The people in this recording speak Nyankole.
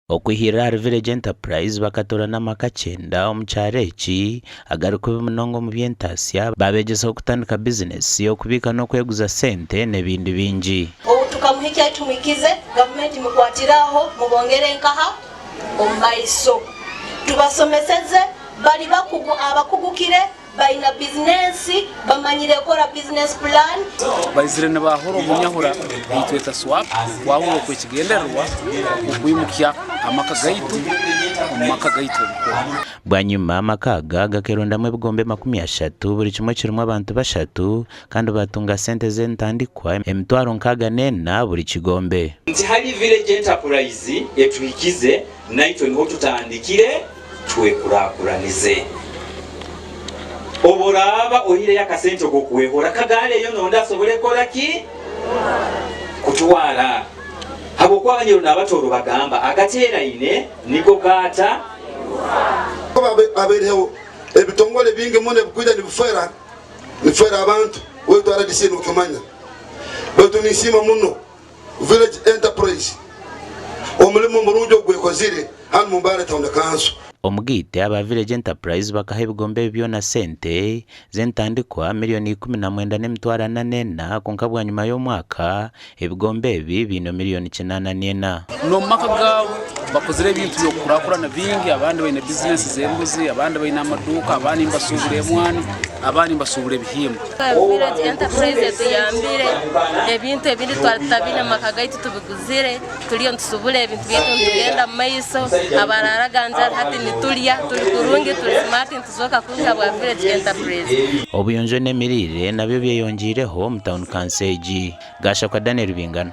Okwihirira ahari Village Enterprise bakatoorana amaka kyenda omu kyaro eki agarikubi munonga omu by'entaasya baabegyesaho kutandika bizinesi, okubiika n'okweguza sente n'ebindi bingi. Obu tukamuhikya ahi tumuhikize, gavumenti mukwatire aho mubongere nkaha omu maiso. Tubasomeseze bari bakugu abakugukire. Baina bizinensi, bamanyire kukora business plan. Baizire nibaahura omu nyahura ei tweta swap kwahura okw'ekigendererwa okwimukya amaka gaitu omu maka gaitu ebikuru. Bwanyima amaka aga gakerondamu ebigombe 30 buri kimwe kirimu abantu bashatu kandi batunga sente z'entandikwa emitwaro 64 buri kigombe. Nti hali Village Enterprise etuhikize naitwe niho tutandikire Twekurakuranize. Obu oraaba oihireyo akasente ok'okwehora, kagaareyo n'ondi asobole kukora ki? Kutwara. Habwokuba abanyoro n'abatooro bagamba, Agateeraine nigo gaata. Habaireho ebitongore bingi muno ebikwija nibifera nibifera abantu waitu RDC nokimanya baitu ninsiima muno Village Enterprise omurimo murungi ogwekozire hanu mu Mbale Town Council. Omugaite aba Village Enterprise bakaha ebigombe ebi byona sente z'entandikwa miriyoni 19,404 kwonka bwanyima y'omwaka ebigombe ebi biine miriyoni 84. N'omu maka gaabo bakozire ebintu by'okukurakurana bingi, abandi baine bizinesi z'embuzi, abandi baine amaduuka, abandi nibasuubura emwani, abandi nibasuubura ebihimba. Village Enterprise etuyambire, ebintu ebindi twali tutabiine omu maka gaitu tubiguzire, turiyo nitusubura ebintu byaitu nitugenda omu maiso, abaraaraga njara hati niturya, turi kurungi, turi smart, nituzooka kurungi habwa Village Enterprise. Obuyonjo n'emiriire nabyo byeyongiireho omu tauni kanso egi. Gashakwa Daniel Bingana.